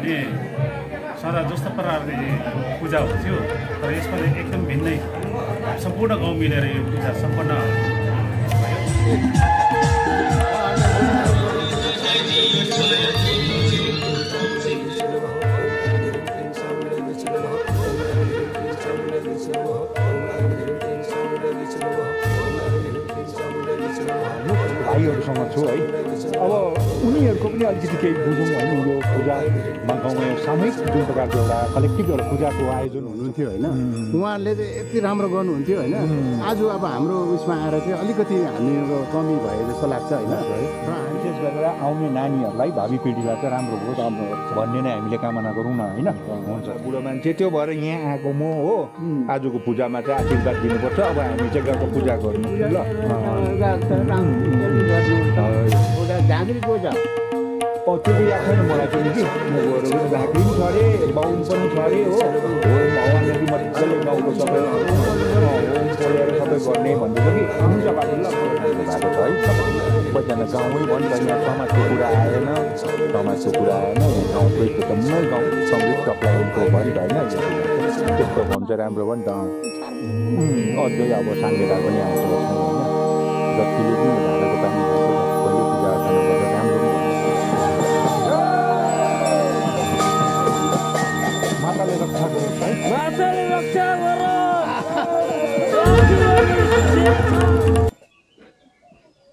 भने सदा जस्तो प्रकारले पूजा हुन्थ्यो तर यसमा चाहिँ एकदम भिन्नै सम्पूर्ण गाउँ मिलेर यो पूजा सम्पन्न भाइहरूसँग छु है अब उनीहरूको पनि अलिकति केही बुझौँ होइन यो पूजामा गाउँमा सामूहिक जुन प्रकारको एउटा कलेक्टिभ एउटा पूजाको आयोजन हुनुहुन्थ्यो होइन उहाँहरूले चाहिँ यति राम्रो गर्नुहुन्थ्यो होइन आज अब हाम्रो उयसमा आएर चाहिँ अलिकति हाम्रो कमी भयो जस्तो लाग्छ होइन र विशेष गरेर आउने नानीहरूलाई भावी पिँढीलाई चाहिँ राम्रो होस् भन्ने नै हामीले कामना गरौँ न होइन हुन्छ बुढो मान्छे त्यो भएर यहाँ आएको म हो आजको पूजामा चाहिँ आशीर्वाद दिनुपर्छ अब हामी चाहिँ गएको पूजा गर्नु ल झाँक्रीको छ त्यति याद छैन मलाई पनि कि म गएर झाँक्री पनि छ अरे बाहुन पनि छ अरे हो भगवान्ले मजाले गाउँको सबै होम पोलेर सबै गर्ने भन्दैछ कि हुन्छ बाटो ल भएको छ है सबैजना गाउँमै भन्छ यहाँ समाजको कुरा आएन समाजको कुरा आएन यहाँ गाउँको एकदमै गाउँ सङ्गीत टप्लाइनको भयो होइन त्यस्तो भन्छ राम्रो भयो नि त अझै अब साङ्गेता पनि आउँछ होइन जतिले पनि धाराको पानी खान्छ सबैले पूजा अर्चना गरेर राम्रो माताले रक्षा गरोस् है माताले रक्षा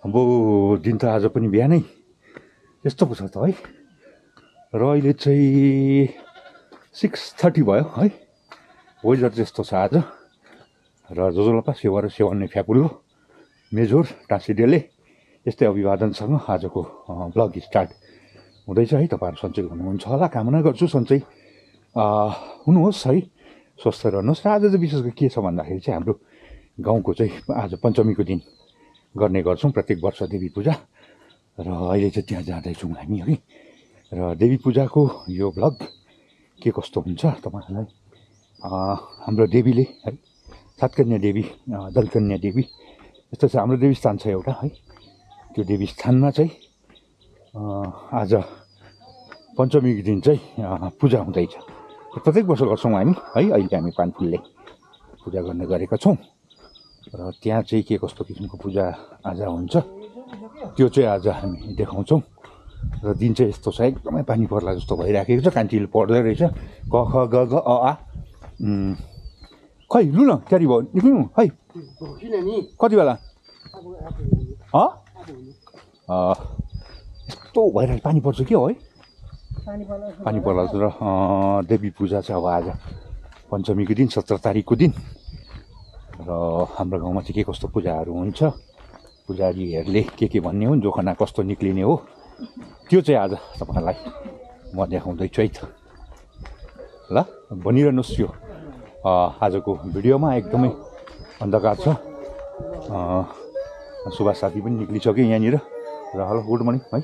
अब दिन त आज पनि बिहानै यस्तो पो छ त है र अहिले चाहिँ 6:30 भयो है वेदर त्यस्तो छ आज र जोजोलपा सेवा र सेवान्ने फ्यापुल्लो मेजोर टाँसिडेले यस्तै अभिवादनसँग आजको ब्लग स्टार्ट हुँदैछ है तपाईँहरू सन्चै हुनुहुन्छ होला कामना गर्छु सन्चै हुनुहोस् है स्वस्थ रहनुहोस् र आज चाहिँ विशेष गरी के छ भन्दाखेरि चाहिँ हाम्रो गाउँको चाहिँ आज पञ्चमीको दिन गर्ने गर्छौँ प्रत्येक वर्ष देवी पूजा र अहिले चाहिँ त्यहाँ जाँदैछौँ हामी है र देवी पूजाको यो ब्लग के कस्तो हुन्छ तपाईँहरूलाई हाम्रो देवीले है सातकन्या देवी दलकन्या देवी यस्तो चाहिँ हाम्रो देवी स्थान छ एउटा है त्यो देवी स्थानमा चाहिँ आज पञ्चमीको दिन चाहिँ पूजा हुँदैछ प्रत्येक वर्ष गर्छौँ हामी है अहिले हामी पानफुलले पूजा गर्ने गरेका छौँ र त्यहाँ चाहिँ के कस्तो किसिमको पूजा आज हुन्छ त्यो चाहिँ आज हामी देखाउँछौँ र दिन चाहिँ यस्तो छ एकदमै पानी पर्ला जस्तो भइराखेको छ कान्छीले पढ्दै रहेछ क ख ग घ अ आ खै लु न क्यारी भयो निक्लिनु है कति बेला यस्तो भइरहेको पानी पर्छ के हो है पानी पर्ला र देवी पूजा चाहिँ अब आज पञ्चमीको दिन 17 तारिकको दिन र हाम्रो गाउँमा चाहिँ के कस्तो पूजाहरू हुन्छ पुजारीहरूले के भन्ने हो जोखना कस्तो निक्लिने हो त्यो चाहिँ आज तपाईँलाई म देखाउँदैछु है त ल भनिरहनुहोस् यो आजको भिडियोमा एकदमै अन्धकार छ सुभाष साथी पनि निक्लिसक्यो यहाँनिर र हेलो गुड मर्निङ है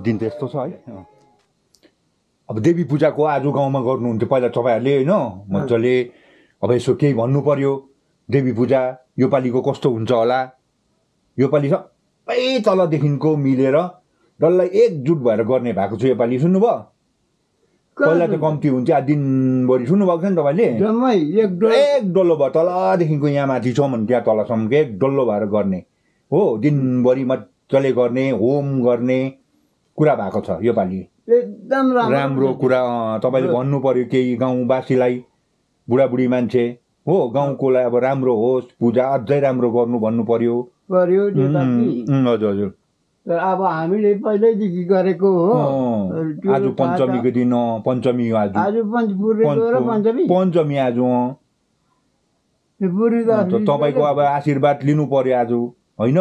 दिन त यस्तो छ है अब देवी पूजाको आज गाउँमा गर्नुहुन्थ्यो पहिला तपाईँहरूले होइन मजाले अब यसो केही भन्नु पर्यो देवी पूजा योपालिको कस्तो हुन्छ होला योपालि सबै तलदेखिको मिलेर डल्लै एकजुट भएर गर्ने भएको छ योपालि सुन्नुभयो पहिला त कम्ती हुन्छ दिनभरि सुन्नुभएको छ नि तपाईँले एक डल्लो भयो तलदेखिको यहाँ माथिसम्म त्यहाँ तलसम्मको एक डल्लो भएर गर्ने हो दिनभरि मजाले गर्ने होम गर्ने कुरा भएको छ योपालि एकदम राम्रो कुरा तपाईँले भन्नु पर्यो केही गाउँवासीलाई बुढाबुढी मान्छे हो गाउँकोलाई अब राम्रो होस् पूजा अझै राम्रो गर्नु भन्नु पर्यो हजुर हजुर अब हामीले पहिल्यैदेखि गरेको हो आज पञ्चमीको दिन पञ्चमी आज पञ्चमी आज तपाईँको अब आशीर्वाद लिनु पर्यो आज होइन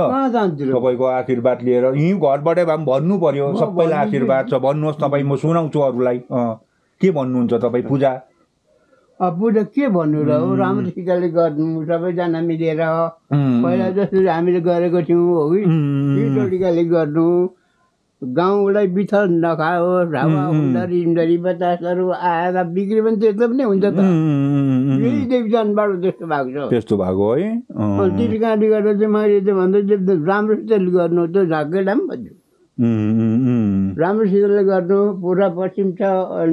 तपाईँको आशीर्वाद लिएर यहीँ घरबाटै भए पनि भन्नु पर्यो सबैलाई आशीर्वाद छ भन्नुहोस् तपाईँ म सुनाउँछु अरूलाई के भन्नुहुन्छ तपाईँ पूजा पूजा के भन्नु र हो राम्रोसितले गर्नु सबैजना मिलेर पहिला जसरी हामीले गरेको थियौँ है त्यो तरिकाले गर्नु गाउँलाई बिथर नखाओस् हावा हुँदरी हुँदरी बतासहरू आएर बिग्रियो भने त्यस्तो पनि हुन्छ त यही देवीजानबाट त्यस्तो भएको छ त्यस्तो भएको है त्यति काँडी गरेर चाहिँ मैले चाहिँ भन्दै राम्रोसितले गर्नु त्यो झाँक्रीलाई पनि भन्छु राम्रोसितले गर्नु पुरा पश्चिम छ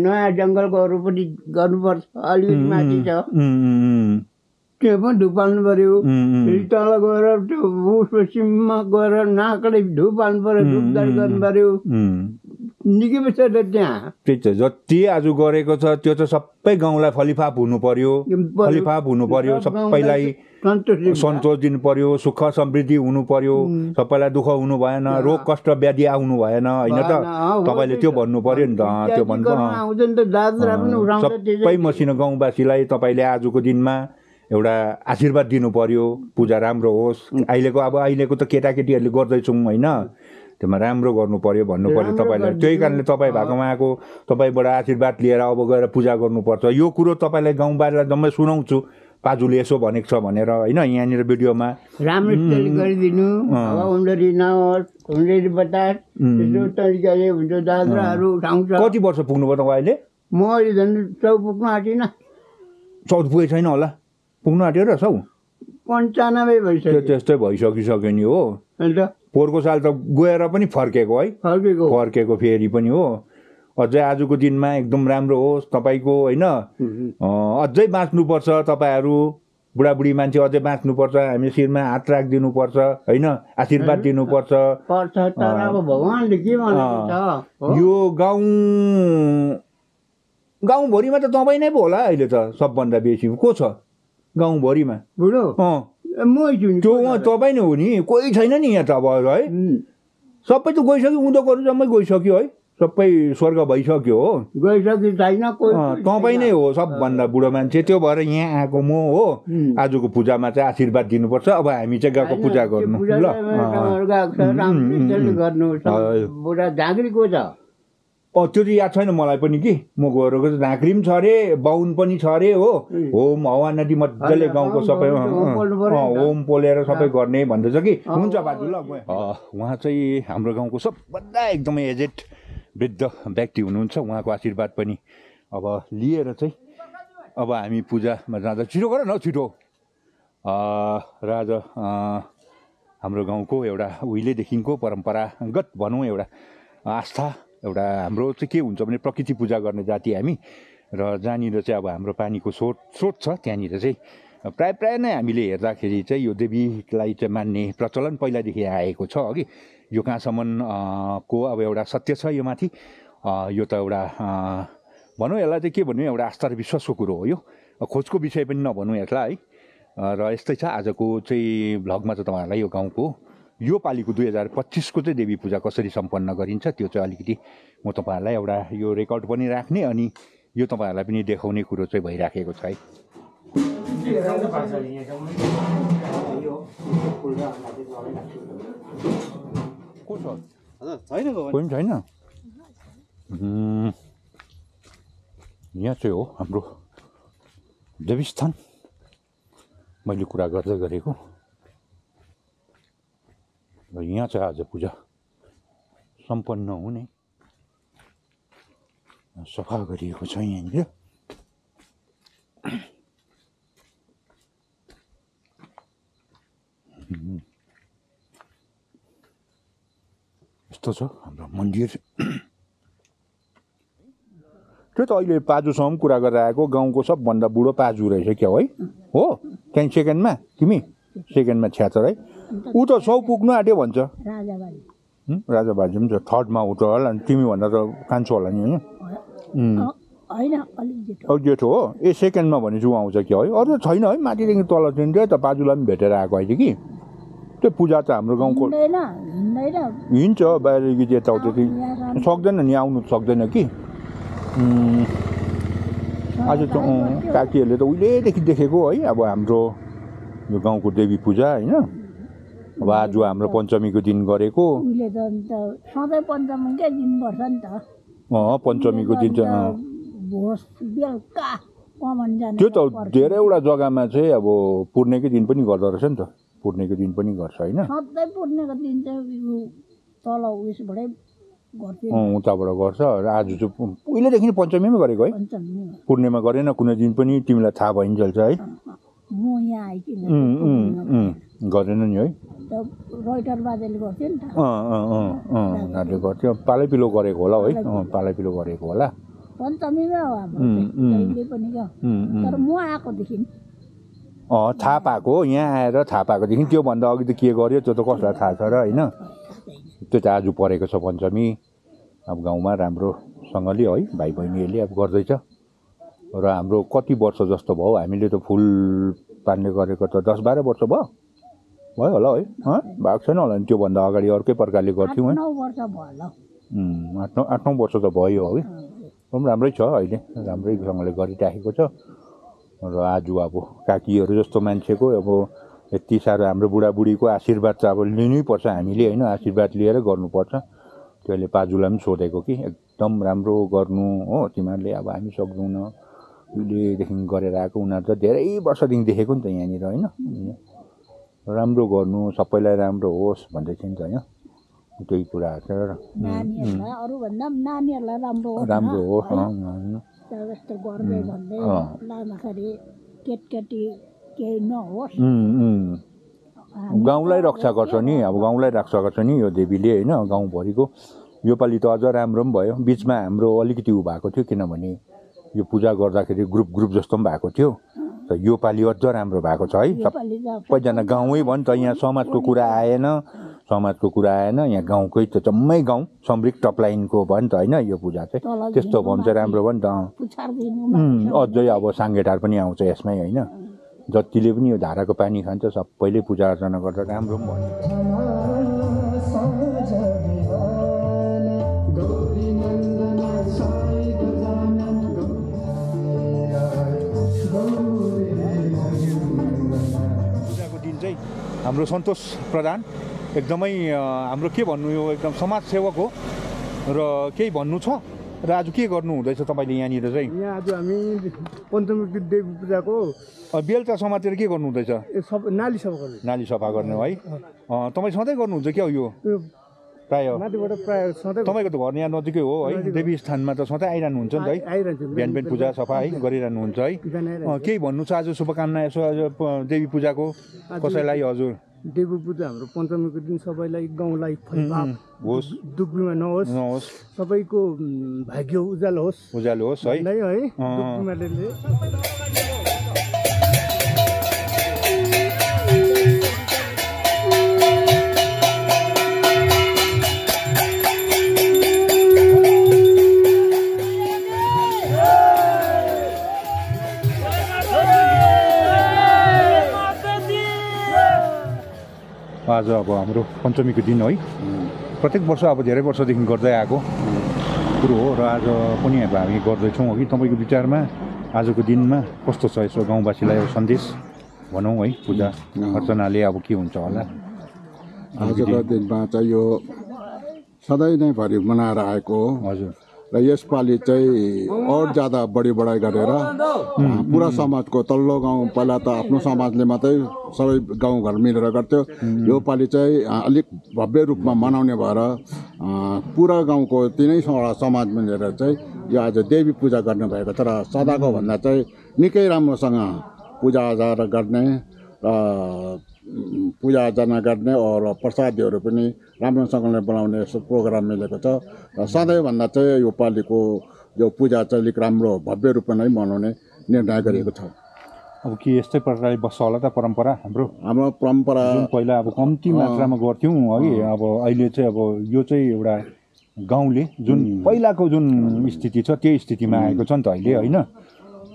नयाँ जङ्गलकोहरू पनि गर्नुपर्छ अलिकति माथि छ त्यो पनि धुपाल्नु पर्यो फेरि तल गएर त्यो पश्चिममा गएर नाकले धुपाल्नु पर्यो धुपदार गर्नु पर्यो निकै पो छ त त्यहाँ त्यही त जति आज गरेको छ त्यो त सबै गाउँलाई फलिफाप हुनु पर्यो सबैलाई सन्तोष दिनु पर्यो सुख समृद्धि हुनु पर्यो सबैलाई दुःख हुनु भएन रोग कष्ट व्याधि आउनु भएन होइन त तपाईँले त्यो भन्नु पर्यो नि त त्यो भन्नु सबै मसिनो गाउँवासीलाई तपाईँले आजको दिनमा एउटा आशीर्वाद दिनु पर्यो पूजा राम्रो होस् अहिलेको त केटाकेटीहरूले गर्दैछौँ होइन त्यसमा राम्रो गर्नु पर्यो भन्नु पर्यो तपाईँलाई त्यही कारणले तपाईँ भएकोमा आएको तपाईँबाट आशीर्वाद लिएर अब गएर पूजा गर्नुपर्छ यो कुरो तपाईँलाई गाउँबारीलाई जम्मै सुनाउँछु पाजुले यसो भनेको छ भनेर होइन यहाँनिर भिडियोमा राम्रो गरिदिनु हुँदरी नहोस् हुँदरी बतास त्यस्तो तरिकाले हुन्छ दाद्राहरू उठाउँछ कति वर्ष पुग्नुभयो तपाईँ अहिले म अहिले झन् 100 पुग्नु आँटिनँ 100 पुगेको छैन होला पुग्नु आँट्यो र 100 95 भइसक्यो त्यस्तै भइसकिसक्यो नि हो अन्त पोहोरको साल त गएर पनि फर्केको है फर्केको फेरि पनि हो अझै आजको दिनमा एकदम राम्रो होस् तपाईँको होइन अझै बाँच्नुपर्छ तपाईँहरू बुढाबुढी मान्छे अझै बाँच्नुपर्छ हामी शिरमा हात राखिदिनुपर्छ होइन आशीर्वाद दिनुपर्छ यो गाउँभरिमा त तपाईँ नै पो होला अहिले त सबभन्दा बेसी को छ गाउँभरिमा त्यो तपाईँ नै हो नि कोही छैन नि यहाँ त अब है सबै त गइसक्यो उँधोकोहरू जम्मै गइसक्यो है सबै स्वर्ग भइसक्यो हो गइसक्यो छैन तपाईँ नै हो सबभन्दा बुढो मान्छे त्यो भएर यहाँ आएको म हो आजको पूजामा चाहिँ आशीर्वाद दिनुपर्छ अब हामी चाहिँ गएको पूजा गर्नु ल त्यो चाहिँ याद छैन मलाई पनि कि म गएको झाँक्री पनि छ अरे बाहुन पनि छ अरे हो होम हवा नदी मजाले गाउँको सबै होम पोलेर सबै गर्ने भन्दैछ कि हुन्छ बाजु ल उहाँ चाहिँ हाम्रो गाउँको सबभन्दा एकदमै एजेड वृद्ध व्यक्ति हुनुहुन्छ उहाँको आशीर्वाद पनि अब लिएर चाहिँ अब हामी पूजामा जाँदा छिटो गर न छिटो राजा हाम्रो गाउँको एउटा उहिलेदेखिको परम्परागत भनौँ एउटा आस्था एउटा हाम्रो चाहिँ के हुन्छ भने प्रकृति पूजा गर्ने जाति हामी र जहाँनिर चाहिँ अब हाम्रो पानीको स्रोत छ त्यहाँनिर चाहिँ प्राय नै हामीले हेर्दाखेरि चाहिँ यो देवीलाई चाहिँ मान्ने प्रचलन पहिलादेखि आएको छ अघि यो कहाँसम्म को अब एउटा सत्य छ यो माथि यो त एउटा भनौँ यसलाई चाहिँ के भन्नु एउटा आस्था र विश्वासको कुरो हो यो खोजको विषय पनि नभनौँ यसलाई है र यस्तै छ आजको चाहिँ भ्लगमा चाहिँ तपाईँहरूलाई यो गाउँको यो पालिको 2025 को चाहिँ देवी पूजा कसरी सम्पन्न गरिन्छ त्यो चाहिँ अलिकति म तपाईँहरूलाई एउटा यो रेकर्ड पनि राख्ने अनि यो तपाईँहरूलाई पनि देखाउने कुरो चाहिँ भइराखेको छ है छैन यहाँ चाहिँ हो हाम्रो देवीस्थान मैले कुरा गर्दै गरेको र यहाँ चाहिँ आज पूजा सम्पन्न हुने सफा गरिएको छ यहाँनिर यस्तो छ हाम्रो मन्दिर त्यो त अहिले पाजुसँग कुरा गरेर आएको गाउँको सबभन्दा बुढो पाजु रहेछ क्या है हो त्यहाँदेखि सेकेन्डमा तिमी सेकेन्डमा 76 है ऊ त 100 पुग्नु आँट्यो भन्छ राजा बाजे पनि छ थर्डमा ऊ त होला तिमी भन्दा त कान्छो होला नि होइन अलिक जेठो हो ए सेकेन्डमा भनेपछि ऊ आउँछ क्या है अरू छैन है माथिदेखि तल चाहिँ त पाजुलाई पनि भेटेर आएको अहिले कि त्यो पूजा त हाम्रो गाउँको हिँड्छ बाहिरदेखि यताउता सक्दैन नि आउनु सक्दैन कि आज त काकीहरूले त उहिलेदेखि देखेको है अब हाम्रो यो गाउँको देवी पूजा होइन अब आज हाम्रो पञ्चमीको दिन गरेको पञ्चमीको दिन चाहिँ त्यो त धेरैवटा जग्गामा चाहिँ अब पूर्णेकै दिन पनि गर्दो रहेछ नि त पूर्णेको दिन पनि गर्छ होइन उताबाट गर्छ र आज चाहिँ उहिलेदेखि पञ्चमीमै गरेको है पूर्णिमा गरेन कुनै दिन पनि तिमीलाई थाहा भइन्जेल है गरेन नि है रोइटर बाजेले गर्थ्यो नि त उनीहरूले गर्थ्यो पालैपिलो गरेको होला है पालैपिलो गरेको होला पञ्चमीमा हो हाम्रो जहिले पनि क्या तर म आएकोदेखि थाहा पाएको यहाँ आएर थाहा पाएकोदेखि त्योभन्दा अघि त के गर्यो त्यो त कसलाई थाहा छ र होइन त्यो त आज परेको छ पञ्चमी अब गाउँमा राम्रोसँगले है भाइ बहिनीहरूले अब गर्दैछ र हाम्रो कति वर्ष जस्तो भयो हामीले त फुल पार्ने गरेको त 10-12 वर्ष भयो होला है भएको छैन होला नि त्योभन्दा अगाडि अर्कै प्रकारले गर्थ्यौँ है 8-9 वर्ष त भयो है राम्रै छ अहिले राम्रैसँगले गरिराखेको छ र आज अब काकीहरू जस्तो मान्छेको अब यति साह्रो हाम्रो बुढाबुढीको आशीर्वाद त अब लिनैपर्छ हामीले होइन आशीर्वाद लिएर गर्नुपर्छ त्यसले पाजुलाई पनि सोधेको कि एकदम राम्रो गर्नु हो तिमीहरूले अब हामी सक्दैनौँ उहिलेदेखि गरेर आएको उनीहरू त धेरै वर्षदेखि देखेको नि त यहाँनिर होइन राम्रो गर्नु सबैलाई राम्रो होस् भन्दै थियो नि त होइन त्यही कुराहरू छ राम्रो होस् गाउँलाई रक्षा गर्छ नि अब गाउँलाई रक्षा गर्छ नि यो देवीले होइन गाउँभरिको योपालि त अझ राम्रो पनि भयो बिचमा हाम्रो अलिकति उ भएको थियो किनभने यो पूजा गर्दाखेरि ग्रुप जस्तो पनि भएको थियो त योपालि अझ राम्रो भएको छ है सबैजना गाउँै भयो नि त यहाँ समाजको कुरा आएन यहाँ गाउँकै त जम्मै गाउँ समृक टपलाइनको भयो नि त होइन यो पूजा चाहिँ त्यस्तो भयो भने चाहिँ राम्रो भयो नि त अझै अब साङ्गेटार पनि आउँछ यसमै होइन जतिले पनि यो धाराको पानी खान्छ सबैले पूजा अर्चना गर्दा राम्रो पनि भयो पूजाको दिन चाहिँ हाम्रो सन्तोष प्रधान एकदमै हाम्रो के भन्नु यो एकदम समाजसेवक हो र केही भन्नु छ र आज के गर्नु हुँदैछ तपाईँले यहाँनिर चाहिँ यहाँ आज हामी पञ्चमी देवी पूजाको बेलुका समातेर के गर्नु हुँदैछ नाली सफा गर्ने है तपाईँ सधैँ गर्नुहुन्छ क्या यो प्रायः तपाईँको त घर यहाँ नजिकै हो है देवी स्थानमा त सधैँ आइरहनुहुन्छ नि त है बिहान पूजा सफा है गरिरहनुहुन्छ है केही भन्नु छ आज शुभकामना यसो आज देवी पूजाको कसैलाई हजुर देवी पूजा हाम्रो पञ्चमीको दिन सबैलाई गाउँलाई होस् दुःख बिमा नहोस् सबैको भाग्य उज्यालो होस् है आज अब हाम्रो पञ्चमीको दिन है प्रत्येक वर्ष अब धेरै वर्षदेखि गर्दै आएको कुरो हो र आज पनि अब हामी गर्दैछौँ अघि तपाईँको विचारमा आजको दिनमा कस्तो छ यसो गाउँवासीलाई अब सन्देश भनौँ है पूजा अर्चनाले अब के हुन्छ होला आजको दिनमा चाहिँ यो सधैँ नै भरि मनाएर आएको हो हजुर र यसपालि चाहिँ और ज्यादा बढी-बढाइ गरेर पुरा समाजको तल्लो गाउँ पहिला त आफ्नो समाजले मात्रै सबै गाउँघर मिलेर गर्थ्यो यो पालि चाहिँ अलिक भव्य रूपमा मनाउने भएर पुरा गाउँको तिनै समाज मिलेर चाहिँ यो आज देवी पूजा गर्ने भएको छ र सदाको भन्दा चाहिँ निकै राम्रोसँग पूजाआजा गर्ने पूजाआजा गर्ने और प्रसादीहरू पनि राम्रोसँगले बनाउने यस्तो प्रोग्राम मिलेको छ र सधैँभन्दा चाहिँ यो पालिको यो पूजा चाहिँ अलिक राम्रो भव्य रूपमा नै मनाउने निर्णय गरिएको छ अब के यस्तै प्रकारले बस्छ होला त परम्परा हाम्रो परम्परा पहिला अब कम्ती मात्रामा गर्थ्यौँ है अब अहिले चाहिँ अब यो चाहिँ एउटा गाउँले जुन पहिलाको जुन स्थिति छ त्यही स्थितिमा आएको छ नि त अहिले होइन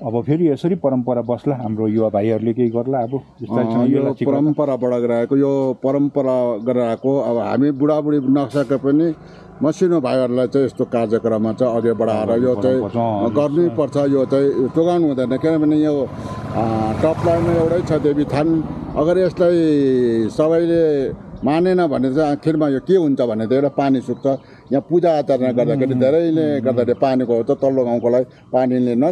अब फेरि यसरी परम्परा बस्ला हाम्रो युवा भाइहरूले केही गर्ला अब यो परम्परा बढाइरहेको यो परम्परा गरिरहेको अब हामी बुढाबुढी नसके पनि मसिनो भाइहरूलाई चाहिँ यस्तो कार्यक्रममा चाहिँ अघि बढाएर यो चाहिँ गर्नैपर्छ यो चाहिँ टोगाउनु हुँदैन किनभने यो टपलाइनमा एउटै छ देवी थान अगर यसलाई सबैले मानेन भने चाहिँ आखिरमा यो के हुन्छ भने धेरै पानी सुक्छ यहाँ पूजा आचरण गर्दाखेरि धेरैले गर्दाखेरि पानीको हो त तल्लो गाउँकोलाई पानीले न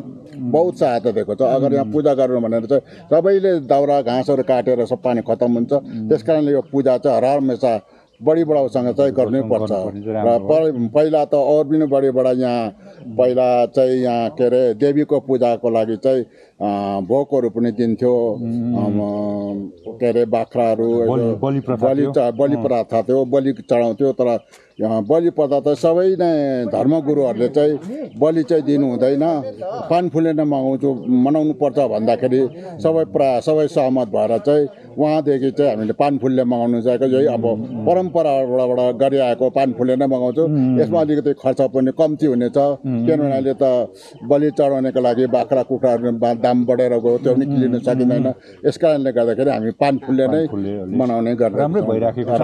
बहुत सहायता दिएको छ अगर यहाँ पूजा गर्नु भनेर चाहिँ सबैले दाउरा घाँसहरू काटेर सब पानी खतम हुन्छ त्यस कारणले यो पूजा चाहिँ हर हमेसा बढी बढाउसँग चाहिँ गर्नुपर्छ र पहिला त अरू पनि बढी बढा यहाँ पहिला चाहिँ यहाँ के अरे देवीको पूजाको लागि चाहिँ भोगहरू पनि दिन्थ्यो के अरे बाख्राहरू बलि प्रथा थियो बलि चढाउँथ्यो तर बलि पर्दा त सबै नै धर्मगुरुहरूले चाहिँ बलि चाहिँ दिनु हुँदैन पानफुले नै मनाउनु पर्छ भन्दाखेरि सबै सहमत भएर चाहिँ उहाँदेखि चाहिँ हामीले पानफुलले मगाउनु चाहेको यही अब परम्पराबाट गरिआएको पानफुलले नै मगाउँछौँ यसमा अलिकति खर्च पनि कम्ती हुनेछ किनभने अहिले त बलि चढाउनेको लागि बाख्रा कुखुराहरू दाम बढेर गयो त्यो पनि लिन सकिँदैन यस कारणले गर्दाखेरि हामी पानफुलले नै मनाउने गर्छौँ राम्रै भइरहेको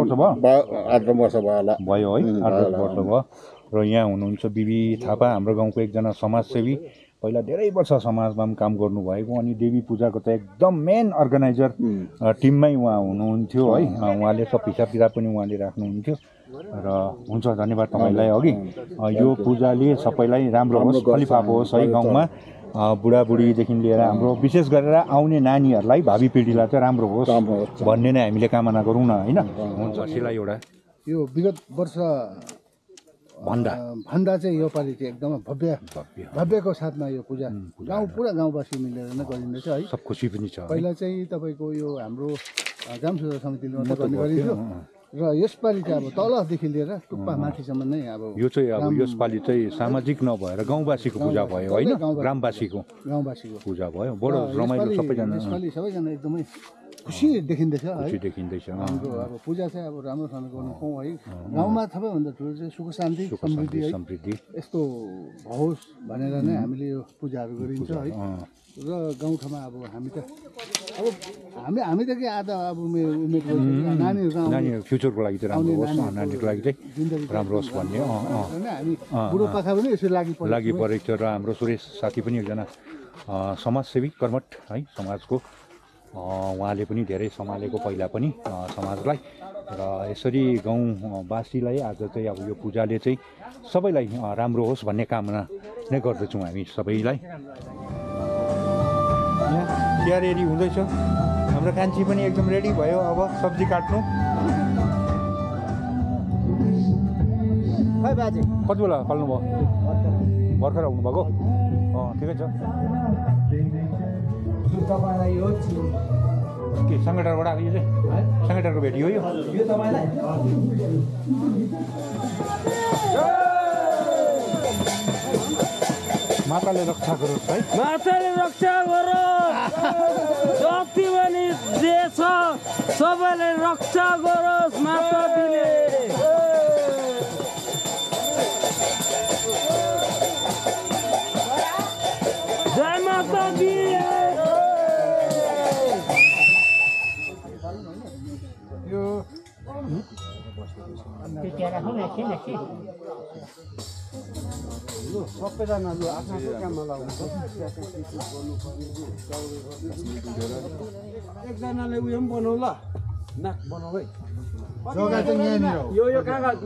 छ 8-10 वर्ष भयो होला भयो है 8-10 वर्ष भयो र यहाँ हुनुहुन्छ बिबी थापा हाम्रो गाउँको एकजना समाजसेवी पहिला धेरै वर्ष समाजमा पनि काम गर्नुभएको अनि देवी पूजाको त एकदम मेन अर्गनाइजर टिममै उहाँ हुनुहुन्थ्यो है उहाँले सब हिसाब किताब पनि उहाँले राख्नुहुन्थ्यो र हुन्छ धन्यवाद तपाईँलाई अघि यो पूजाले सबैलाई राम्रो होस् फलिफाप होस् है गाउँमा बुढाबुढीदेखि लिएर हाम्रो विशेष गरेर आउने नानीहरूलाई भावी पिँढीलाई चाहिँ राम्रो होस् भन्ने नै हामीले कामना गरौँ न होइन हुन्छ सिलाई एउटा यो विगत वर्ष भन्दा चाहिँ यो पालि चाहिँ एकदमै भव्यको साथमा यो पूजा पुरा गाउँवासी मिलेर नै गरिँदैछ है सब खुसी पनि छ पहिला चाहिँ तपाईँको यो हाम्रो ग्राम सुधार समितिले मात्रै गर्ने गरिन्थ्यो र यसपालि चाहिँ अब तलदेखि लिएर टुप्पा माथिसम्म नै अब यो चाहिँ अब यसपालि चाहिँ सामाजिक नभएर गाउँवासीको पूजा भयो होइन ग्रामवासीको पूजा भयो बडो रमाइलो सबैजना यसपालि सबैजना एकदमै खुसी देखिँदैछ है हाम्रो अब पूजा चाहिँ अब राम्रोसँग गर्नु पाउँ है गाउँमा सबैभन्दा ठुलो चाहिँ सुख शान्ति समृद्धि यस्तो होस् भनेर नै हामीले यो पूजाहरू गरिन्छ है र गाउँठाउँमा अब हामी त के आधा अब उमेर नानीहरू फ्युचरको लागि चाहिँ राम्रो होस् नानीको लागि चाहिँ राम्रो होस् भन्ने हामी बुढोपाका पनि यसरी लागि परेको थियो र हाम्रो सुरेश साथी पनि एकजना समाजसेवी कर्मठ है समाजको उहाँले पनि धेरै सम्हालेको पहिला पनि समाजलाई र यसरी गाउँवासीलाई आज चाहिँ अब यो पूजाले चाहिँ सबैलाई राम्रो होस् भन्ने कामना नै गर्दछौँ हामी सबैलाई यहाँ चिया रेडी हुँदैछ हाम्रो कान्छी पनि एकदम रेडी भयो अब सब्जी काट्नु कति बेला फल्नुभयो भर्खर आउनुभएको ठिकै छ के सङ्गठनबाट आएको यो चाहिँ सङ्गठनको भेटी हो यो माताले रक्षा गरोस् है माताले रक्षा गरोस् जति पनि जे छ सबैले रक्षा गरोस् माताले जय माता दी सबैजना आफ्नो काममा लाग्नुहुन्छ एकजनाले उयो पनि बनाउला नाक बनाऊ है जग्गा चाहिँ यहाँनिर हो यो कागज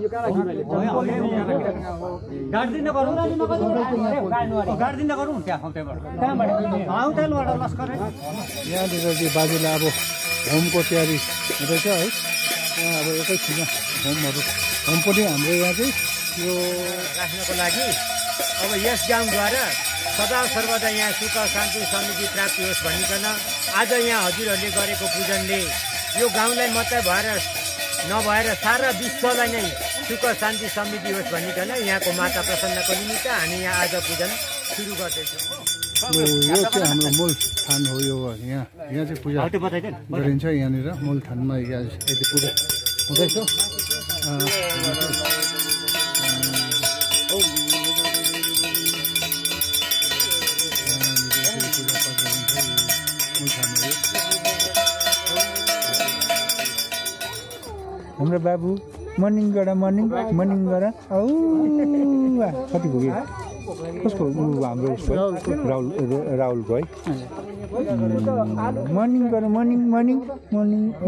गाड्दिन गरौँ त्यहाँबाट लस्कर यहाँनिर चाहिँ बाजेलाई अब होमको तयारी हुँदैछ है अब एकैछिन होम पनि हाम्रो यहाँ चाहिँ यो राख्नको लागि अब यस गाउँद्वारा सदा सर्वदा यहाँ सुख शान्ति समृद्धि प्राप्ति होस् भनिकन आज यहाँ हजुरहरूले गरेको पूजनले यो गाउँलाई मात्रै नभएर सारा विश्वलाई नै सुख शान्ति समृद्धि होस् भनिकन यहाँको माता प्रसन्नको निमित्त हामी यहाँ आज पूजन सुरु गर्दैछौँ यो चाहिँ हाम्रो मूल स्थान हो यो यहाँ चाहिँ पूजा गरिन्छ यहाँनिर मूल थानमा यति पूजा हुँदैछ हाम्रो बाबु मर्निङ गर औ कति पुग्यो कसको हाम्रो उसको राहुलको है मर्निङ गर मर्निङ औ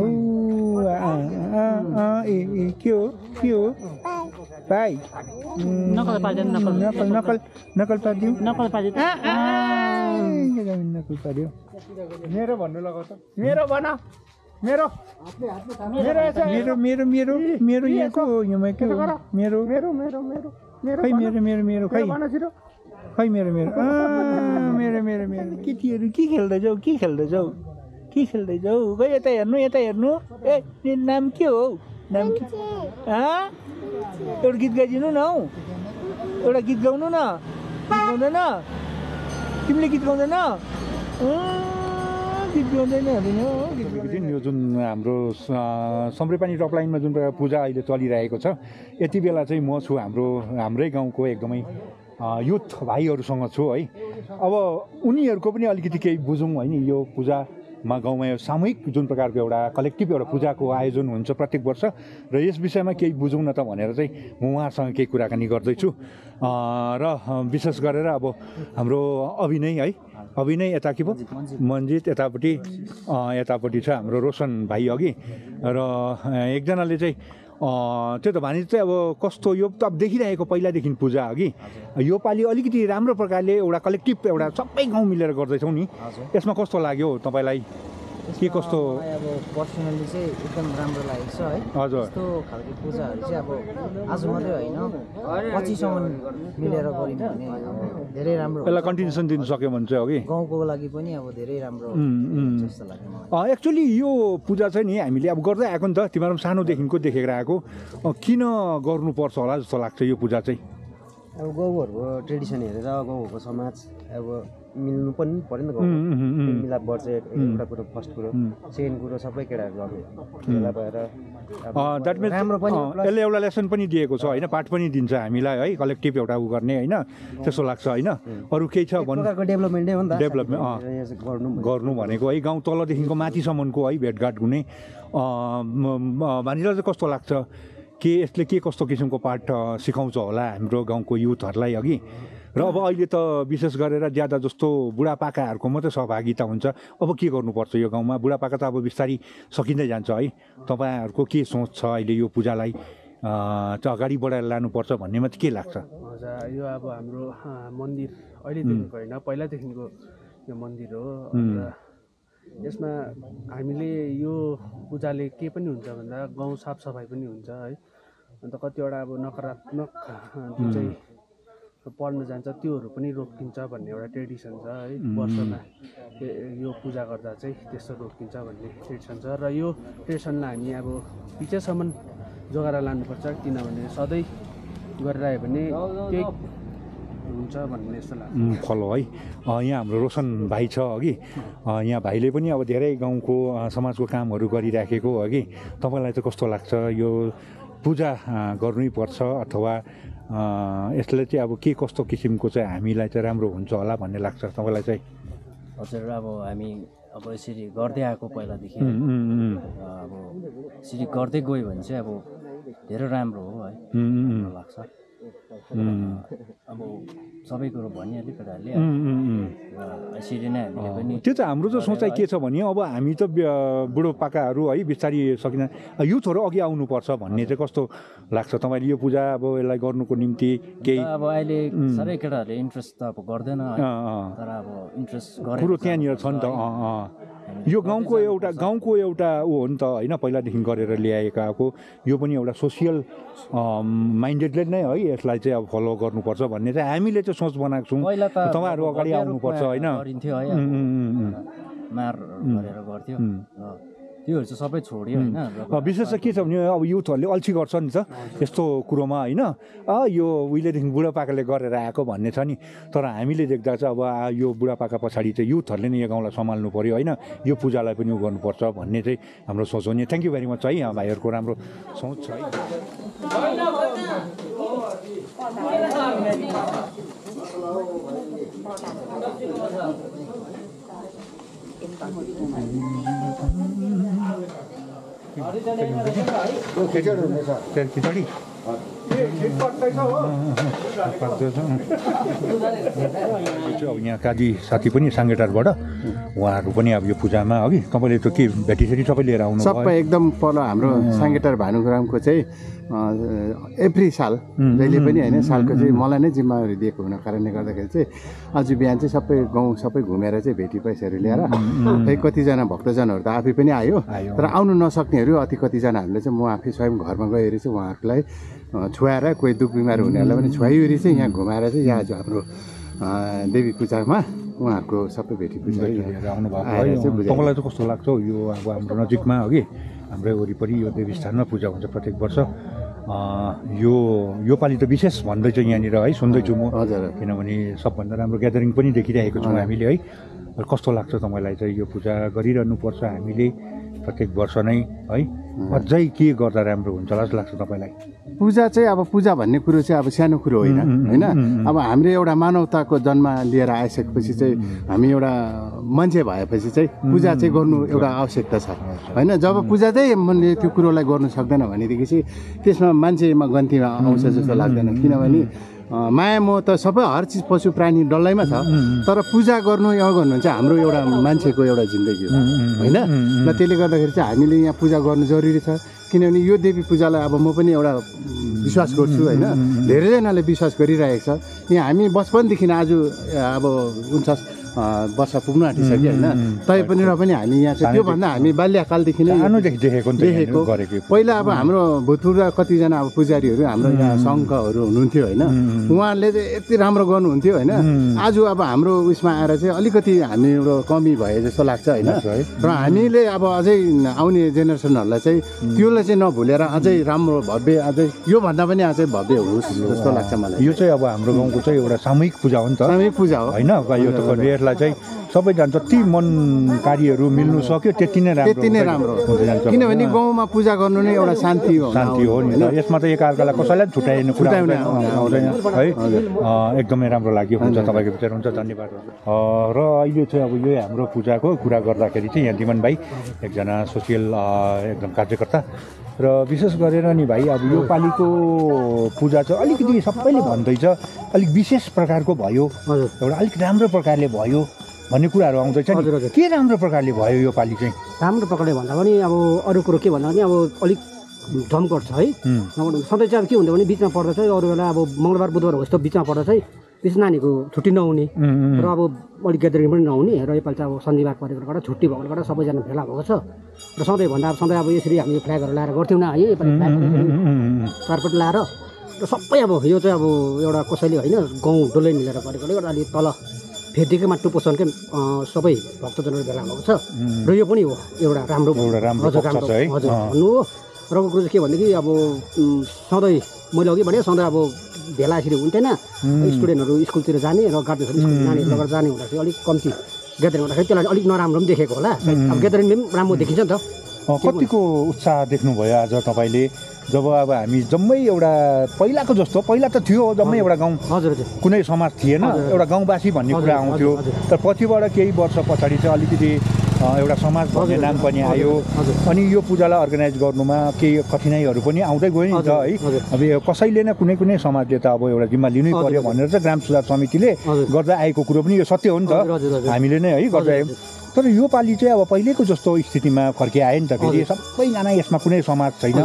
ए के हो भाइ नकल पारिदिउँ नकल पारिदियो मेरो भन्नु लगाउँछ मेरो भन मेरो मेरो मेरो मेरो मेरो यहाँको मेरो खै मेरो खै खै मेरो केटीहरू के खेल्दैछौ खै यता हेर्नु ए नाम के हो नाम के एउटा गीत गाइदिनु न हौ एउटा गीत गाउनु न गीत गाउँदैन तिमीले गीत गाउँदैन गीत गाउँदैन यो जुन हाम्रो सम्रेपानी टप लाइनमा जुन पूजा अहिले चलिरहेको छ यति बेला चाहिँ म छु हाम्रै गाउँको एकदमै युथ भाइहरूसँग छु है अब उनीहरूको पनि अलिकति केही बुझौँ होइन यो पूजामा गाउँमा यो सामूहिक जुन प्रकारको एउटा कलेक्टिभ एउटा पूजाको आयोजन हुन्छ प्रत्येक वर्ष र यस विषयमा केही बुझौँ न त भनेर चाहिँ म उहाँहरूसँग केही कुराकानी गर्दैछु र विशेष गरेर अब हाम्रो अभिनय यता के पो मन्जित यतापट्टि छ हाम्रो रोशन भाइ अघि र एकजनाले चाहिँ त्यो त भने चाहिँ अब कस्तो यो त अब देखिरहेको पहिलादेखि पूजा अघि यो पालि अलिकति राम्रो प्रकारले एउटा कलेक्टिभ एउटा सबै गाउँ मिलेर गर्दैछौँ नि यसमा कस्तो लाग्यो तपाईँलाई के कस्तो अब पर्सनली चाहिँ एकदम राम्रो लागेको छ है हजुर यस्तो खालको पूजाहरू चाहिँ अब आज मात्रै होइन पछिसम्म मिलेर गरिन्छ भने धेरै राम्रो यसलाई कन्टिन्युसन दिन सक्यो भने चाहिँ अघि गाउँको लागि पनि अब धेरै राम्रो जस्तो लाग्यो मलाई एक्चुअली यो पूजा चाहिँ नि हामीले अब गर्दै आएको नि त तिमीहरू पनि सानोदेखिको देखेर आएको किन गर्नुपर्छ होला जस्तो लाग्छ यो पूजा चाहिँ अब गाउँहरूको ट्रेडिसन हेरेर गाउँहरूको समाज अब मिल्नु पनि पऱ्यो नि त गाउँको मिलाप बढ्छ एउटा कुरो फर्स्ट कुरो सेकेन्ड कुरो सबै केटाहरू गर्नु भेला भएर द्याट मिन्स राम्रो पनि यसले एउटा लेसन पनि दिएको छ होइन पाठ पनि दिन्छ हामीलाई है कलेक्टिभ एउटा उ गर्ने होइन त्यस्तो लाग्छ होइन अरू केही छ भन्नु डेभलपमेन्टै हो नि त डेभलपमेन्ट गर्नु भनेको है गाउँ तलदेखिको माथिसम्मको है भेटघाट हुने भनिलाई चाहिँ कस्तो लाग्छ के यसले के कस्तो किसिमको पाठ सिकाउँछ होला हाम्रो गाउँको युथहरूलाई अघि र अब अहिले त विशेष गरेर ज्यादा जस्तो बुढापाकाहरूको मात्रै सहभागिता हुन्छ अब के गर्नुपर्छ यो गाउँमा बुढापाका त अब बिस्तारै सकिँदै जान्छ है तपाईँहरूको के सोच छ अहिले यो पूजालाई चाहिँ अगाडि बढाएर लानुपर्छ भन्नेमा चाहिँ के लाग्छ हजुर यो अब हाम्रो मन्दिर अहिलेदेखिको होइन पहिलादेखिको यो मन्दिर हो यसमा हामीले यो पूजाले के पनि हुन्छ भन्दा गाउँ साफसफाइ पनि हुन्छ है अन्त कतिवटा अब नकारात्मक जुन चाहिँ पढ्न जान्छ त्योहरू पनि रोकिन्छ भन्ने एउटा ट्रेडिसन छ है वर्षमा यो पूजा गर्दा चाहिँ त्यस्तो रोकिन्छ भन्ने ट्रेडिसन छ र यो ट्रेडिसनलाई हामी अब पछिसम्म जोगाएर लानुपर्छ किनभने सधैँ गरिरह्यो भने केही हुन्छ भन्ने जस्तो लाग्छ फलो है यहाँ हाम्रो रोशन भाइ छ अघि यहाँ भाइले पनि अब धेरै गाउँको समाजको कामहरू गरिराखेको अघि तपाईँलाई चाहिँ कस्तो लाग्छ यो पूजा गर्नै पर्छ अथवा यसले चाहिँ अब के कस्तो किसिमको चाहिँ हामीलाई चाहिँ राम्रो हुन्छ होला भन्ने लाग्छ तपाईँलाई चाहिँ हजुर अब हामी अब यसरी गर्दै आएको पहिलादेखि अब यसरी गर्दै गयो भने चाहिँ अब धेरै राम्रो हो है लाग्छ अब सबै कुरो भनिहाल्यो केटाहरूले यसरी नै हामीले पनि त्यो चाहिँ हाम्रो चाहिँ सोचाइ के छ भने अब हामी त बुढोपाकाहरू है बिस्तारै सकिन युथहरू अघि आउनुपर्छ भन्ने चाहिँ कस्तो लाग्छ तपाईँले यो पूजा अब यसलाई गर्नुको निम्ति केही अब अहिले साह्रै केटाहरूले इन्ट्रेस्ट त अब गर्दैन तर अब इन्ट्रेस्ट गरेको कुरो त्यहाँनिर छ नि त यो गाउँको एउटा ऊ हो नि त होइन पहिलादेखि गरेर ल्याएकाको यो पनि एउटा सोसियल माइन्डेडले नै है यसलाई चाहिँ अब फलो गर्नुपर्छ भन्ने चाहिँ हामीले चाहिँ सोच बनाएको छौँ तपाईँहरू अगाडि आउनुपर्छ होइन मार गरेर गर्थ्यो त्योहरू चाहिँ सबै छोड्यो होइन विशेष चाहिँ के छ भने अब युथहरूले अल्छी गर्छ नि त यस्तो कुरोमा होइन यो उहिलेदेखि बुढापाकाले गरेर आएको भन्ने छ नि तर हामीले देख्दा चाहिँ अब यो बुढापाका पछाडि चाहिँ युथहरूले नै यो गाउँलाई सम्हाल्नु पऱ्यो होइन यो पूजालाई पनि उ गर्नुपर्छ भन्ने चाहिँ हाम्रो सोच हो नि थ्याङ्क यू भेरी मच है भाइहरूको राम्रो सोच छ है खिचडी अब यहाँ काजी साथी पनि साङ्गेटारबाट उहाँहरू पनि अब यो पूजामा अघि तपाईँले त के भेटिसेरी सबै लिएर आउनु सबै एकदम पर हाम्रो साङ्गेटार भानुग्रामको चाहिँ एभ्री साल जहिले पनि होइन सालको चाहिँ मलाई नै जिम्मेवारी दिएको हुन कारणले गर्दाखेरि चाहिँ आज बिहान चाहिँ सबै गाउँ सबै घुमेर चाहिँ भेटी पैसाहरू ल्याएर खै कतिजना भक्तजनहरू त आफै पनि आयो तर आउनु नसक्नेहरू अति कतिजनाहरूले चाहिँ म आफै स्वयं घरमा गएर चाहिँ उहाँहरूलाई छुवाएर कोही दुख बिमार हुनेहरूलाई पनि छुवाइवरी चाहिँ यहाँ घुमाएर चाहिँ यहाँ आज हाम्रो देवी पूजामा उहाँहरूको सबै भेटी पूजा आउनुभएको तपाईँलाई चाहिँ कस्तो लाग्छ यो अब हाम्रो नजिकमा हो कि हाम्रै वरिपरि यो देवी स्थानमा पूजा हुन्छ प्रत्येक वर्ष यो पालि त विशेष भन्दैछ यहाँनिर है सुन्दैछु म हजुर किनभने सबभन्दा राम्रो ग्यादरिङ पनि देखिरहेको छौँ हामीले है कस्तो लाग्छ तपाईँलाई चाहिँ यो पूजा गरिरहनुपर्छ हामीले प्रत्येक वर्ष नै है अझै के गर्दा राम्रो हुन्छ जस्तो लाग्छ तपाईँलाई पूजा चाहिँ अब पूजा भन्ने कुरो चाहिँ अब सानो कुरो होइन होइन अब हामीले एउटा मानवताको जन्म लिएर आइसकेपछि चाहिँ हामी एउटा मान्छे भएपछि चाहिँ पूजा चाहिँ गर्नु एउटा आवश्यकता छ होइन जब पूजा चाहिँ मैले त्यो कुरोलाई गर्नु सक्दैन भनेदेखि चाहिँ त्यसमा मान्छेमा गन्तीमा आउँछ जस्तो लाग्दैन किनभने माया मोह त सबै हर चिज पशु प्राणी डल्लैमा छ तर पूजा गर्नु गर्नु चाहिँ हाम्रो एउटा मान्छेको एउटा जिन्दगी हो होइन र त्यसले गर्दाखेरि चाहिँ हामीले यहाँ पूजा गर्नु जरुरी छ किनभने यो देवी पूजालाई अब म पनि एउटा विश्वास गर्छु होइन धेरैजनाले विश्वास गरिरहेको छ यहाँ हामी बचपनदेखि आज अब 49 वर्ष पुग्नु आँटिसक्यो होइन तैपनि र पनि हामी यहाँ चाहिँ त्योभन्दा हामी बाल्यकालदेखि नै देखेको पहिला अब हाम्रो भूतपूर्व कतिजना अब पुजारीहरू हाम्रो यहाँ सङ्घहरू हुनुहुन्थ्यो होइन उहाँहरूले चाहिँ यति राम्रो गर्नुहुन्थ्यो होइन आज अब हाम्रो उयसमा आएर चाहिँ अलिकति हाम्रो कमी भए जस्तो लाग्छ होइन र हामीले अब अझै आउने जेनेरेसनहरूलाई चाहिँ त्यसलाई चाहिँ नभुलेर अझै राम्रो भव्य अझै योभन्दा पनि अझै भव्य होस् जस्तो लाग्छ मलाई यो चाहिँ अब हाम्रो गाउँको चाहिँ एउटा सामूहिक पूजा हो नि त सामूहिक पूजा हो होइन यो त यसलाई चाहिँ सबैजना जति मनकारीहरू मिल्नु सक्यो त्यति नै राम्रो किनभने गाउँमा पूजा गर्नु नै एउटा शान्ति हो नि त यसमा त एकअर्कालाई कसैलाई छुट्याइनु कुरा आउँदैन है एकदमै राम्रो लाग्यो हुन्छ तपाईँको विचार हुन्छ धन्यवाद र अहिले चाहिँ अब यो हाम्रो पूजाको कुरा गर्दाखेरि चाहिँ यहाँ दिमन भाइ एकजना सोसियल एकदम कार्यकर्ता र विशेष गरेर नि भाइ अब यो पालिको पूजा चाहिँ अलिकति सबैले भन्दैछ अलिक विशेष प्रकारको भयो एउटा अलिक राम्रो प्रकारले भयो भन्ने कुराहरू आउँदैछ के राम्रो प्रकारले भयो यो पालि चाहिँ राम्रो प्रकारले भन्दा पनि अब अरू कुरो के भन्दा पनि अब अलिक जमघट छ है सधैँ चाहिँ अब के हुन्छ भने बिचमा पर्दा चाहिँ अरू बेला अब मङ्गलबार बुधबार हो यस्तो बिचमा पर्दा चाहिँ बेसी नानीको छुट्टी नहुने र अब अलिक ग्यादरिङ पनि नहुने र योपालि चाहिँ अब शनिबार परेकोले गर्दा छुट्टी भएकोले गर्दा सबैजना भेला भएको छ र सधैँ अब यसरी हामी फ्ल्यागहरू लाएर गर्थ्यौँ न है योपालि चारपट्टि लाएर र सबै अब यो चाहिँ अब एउटा कसैले होइन गाउँ डल्लै मिलेर गरेकोले गर्दा अलिक तल फेदिकैमा टुपोसनकै सबै भक्तजनहरू भेला भएको छ र यो पनि हो एउटा राम्रो हजुर भन्नु हो र कुरो चाहिँ के भनेदेखि अब सधैँ मैले अघि भने सधैँ अब भेला यसरी हुन्थेन स्टुडेन्टहरू स्कुलतिर जाने र गार्जेन्सहरू स्कुल नानीहरू लगेर जाने हुँदाखेरि अलिक कम्ती ग्यादरिङ हुँदाखेरि त्यसलाई अलिक नराम्रो पनि देखेको होला अब ग्यादरिङले पनि राम्रो देखिन्छ नि त कतिको उत्साह देख्नुभयो आज तपाईँले जब अब हामी जम्मै एउटा पहिलाको जस्तो पहिला त थियो जम्मै एउटा गाउँ हजुर कुनै समाज थिएन एउटा गाउँवासी भन्ने कुरा आउँथ्यो तर पछिबाट केही वर्ष पछाडि चाहिँ अलिकति एउटा समाज भन्ने नाम पनि आयो अनि यो पूजालाई अर्गनाइज गर्नुमा केही कठिनाइहरू पनि आउँदै गयो नि त है अब कसैले न कुनै समाजले त अब एउटा जिम्मा लिनै पर्यो भनेर चाहिँ ग्राम सुधार समितिले गर्दा आएको कुरो पनि यो सत्य हो नि त हामीले नै है गर्दै आयौँ तर यो पालि चाहिँ अब पहिलेको जस्तो स्थितिमा फर्किआयो नि त फेरि सबैजना यसमा कुनै समाज छैन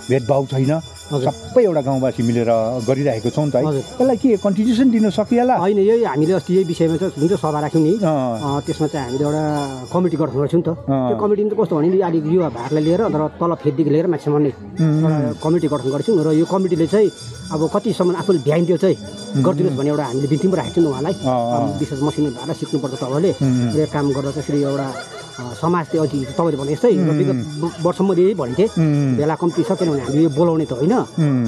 भेदभाव छैन सबै एउटा गाउँवासी मिलेर गरिरहेको छौँ नि त है यसलाई के कन्ट्रिब्युसन दिन सकिएला होइन यही हामीले अस्ति यही विषयमा चाहिँ जुन चाहिँ सभा राख्यौँ नि त्यसमा चाहिँ हामीले एउटा कमिटी गठन गर्छौँ नि त त्यो कमिटीमा चाहिँ कस्तो भने अलिक युवा भागलाई लिएर तर तल फेददेखि लिएर मान्छेसम्म नै एउटा कमिटी गठन गर्छौँ र यो कमिटीले चाहिँ अब कतिसम्म आफूले भ्याइन त्यो चाहिँ गरिदिनुहोस् भने एउटा हामीले बिन्ती पनि राखेको छौँ उहाँलाई विशेष मसिनो भएर सिक्नुपर्छ तपाईँले यो काम गर्दा चाहिँ एउटा समाज चाहिँ अघि तपाईँले भने जस्तै विगत वर्षमा यही भन्थेँ भेला कम्ती छ किनभने हामीले यो बोलाउने त होइन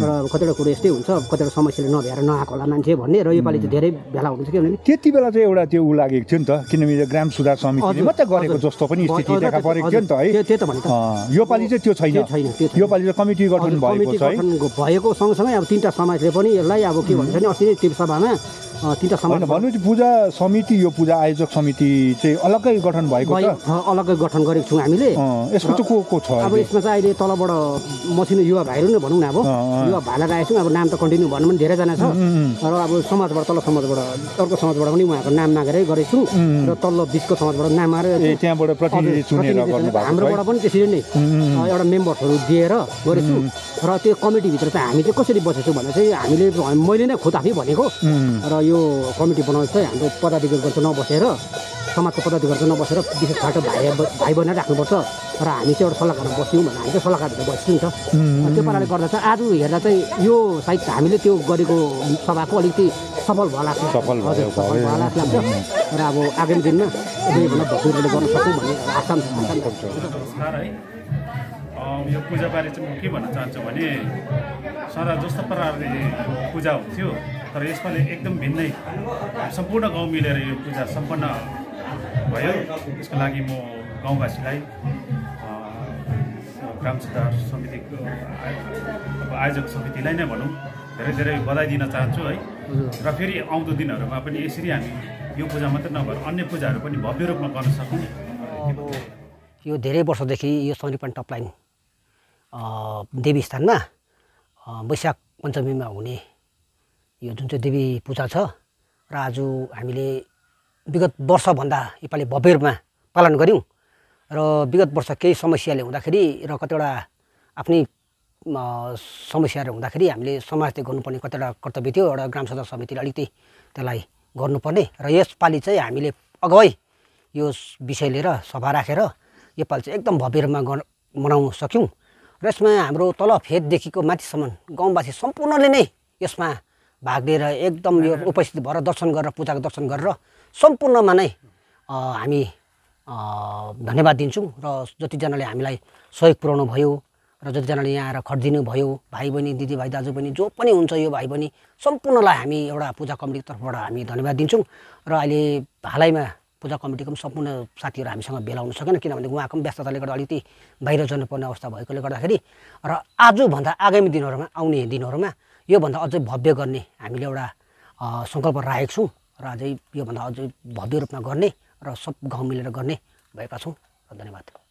तर कतिवटा कुरो यस्तै हुन्छ कतिवटा समस्याले नभ्याएर नआएको होला मान्छे भन्ने र योपालि चाहिँ धेरै भेला हुन्छ किनभने त्यति बेला चाहिँ एउटा त्यो ऊ लागेको थियो नि त किनभने ग्राम सुधार समितिले मात्रै गरेको जस्तो पनि स्थिति देखा परेको थियो नि त है त्यही त भने त योपालि चाहिँ त्यो छैन योपालि चाहिँ कमिटी गठन भएको छ है भएको सँगसँगै अब 3टा समाजले पनि यसलाई अब के भन्छ नि अस्ति त्यो सभामा 3टा समाज भन्नु पूजा समिति यो पूजा आयोजक समिति चाहिँ अलग्गै गठन भएको छ अलग्गै गठन गरेको छौँ हामीले। यसमा चाहिँ को छ अब यसमा चाहिँ अहिले तलबाट मसिनो युवा भाइहरू नै भनौँ न अब युवा भाइलाई राखेको छौँ। अब नाम त कन्टिन्यू भन्नु पनि धेरैजना छ र अब समाजबाट तल्लो समाजबाट अर्को समाजबाट पनि उहाँको नाम मागेरै गरेको छौँ र तल्लो बिचको समाजबाट नाम मागेर त्यहाँबाट प्रतिनिधि चुनेर गर्नुभएको हाम्रोबाट पनि त्यसरी नै एउटा मेम्बर्सहरू दिएर गरेछु। र त्यो कमिटीभित्र चाहिँ हामी चाहिँ कसरी बसेछौँ भने चाहिँ हामीले मैले नै खुद आफै भनेको र यो कमिटी बनाउँछ चाहिँ हाम्रो पदाधिकारीहरू नबसेर समाजको पदाधिकारीहरू नबसेर विशेष खालको भाइ बनाएर राख्नुपर्छ र हामी चाहिँ एउटा सल्लाहकारमा बस्यौँ भने हामी चाहिँ सल्लाहकारभित्र बस्छौँ नि त। त्यो पाराले गर्दा चाहिँ आज हेर्दा चाहिँ यो सायद हामीले त्यो गरेको सभाको अलिकति सफल भयो लाग्छ। सफल भयो लाग्छ र अब आगामी दिनमा योभन्दा भक्तिले गर्न सकौँ भन्ने आशा है। यो पूजाबारे चाहिँ म के भन्न चाहन्छु भने सदा जस्तो प्रकारले पूजा हुन्थ्यो तर यसपालि एकदम भिन्नै सम्पूर्ण गाउँ मिलेर यो पूजा सम्पन्न भयो। यसको लागि म गाउँवासीलाई ग्राम सुधार समितिको आयोजक समितिलाई नै भनौँ धेरै धेरै बधाई दिन चाहन्छु है। र फेरि आउँदो दिनहरूमा पनि यसरी हामी यो पूजा मात्रै नभएर अन्य पूजाहरू पनि भव्य रूपमा गर्न सकौँ। यो धेरै वर्षदेखि यो सौरीपान टपलाइन देवी स्थानमा वैशाख पञ्चमीमा हुने यो जुन चाहिँ देवी पूजा छ र आज हामीले विगत वर्षभन्दा योपालि भव्य रूपमा पालन गऱ्यौँ र विगत वर्ष केही समस्याले हुँदाखेरि र कतिवटा आफ्नै समस्याहरू हुँदाखेरि हामीले समाजले गर्नुपर्ने कतिवटा कर्तव्य थियो। एउटा ग्राम सभा समितिले अलिकति त्यसलाई गर्नुपर्ने र यसपालि चाहिँ हामीले अगावै यो विषय लिएर सभा राखेर योपालि चाहिँ एकदम भव्य रूपमा मनाउन सक्यौँ। र यसमा हाम्रो तल फेददेखिको माथिसम्म गाउँवासी सम्पूर्णले नै यसमा भाग लिएर एकदम यो उपस्थित भएर दर्शन गरेर पूजाको दर्शन गरेर सम्पूर्णमा नै हामी धन्यवाद दिन्छौँ। र जतिजनाले हामीलाई सहयोग पुर्याउनु भयो र जतिजनाले यहाँ आएर खटिदिनु भयो भाइ बहिनी दिदीभाइ दाजुबहिनी जो पनि हुन्छ यो भाइ बहिनी सम्पूर्णलाई हामी एउटा पूजा कमिटीको तर्फबाट हामी धन्यवाद दिन्छौँ। र अहिले हालैमा पूजा कमिटीको पनि सम्पूर्ण साथीहरू हामीसँग भेला हुन सकेन किनभने उहाँको पनि व्यस्तताले गर्दा अलिकति बाहिर जानुपर्ने अवस्था भएकोले गर्दाखेरि र आजभन्दा आगामी दिनहरूमा आउने दिनहरूमा योभन्दा अझै भव्य गर्ने हामीले एउटा सङ्कल्प राखेको छौँ र अझै योभन्दा अझै भव्य रूपमा गर्ने र सब गाउँ मिलेर गर्ने भएका छौँ। र धन्यवाद।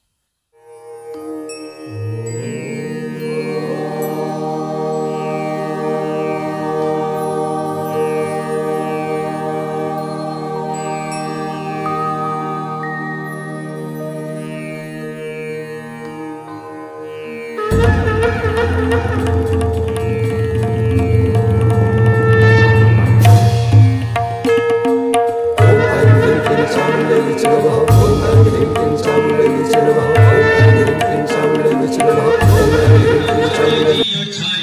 Your time.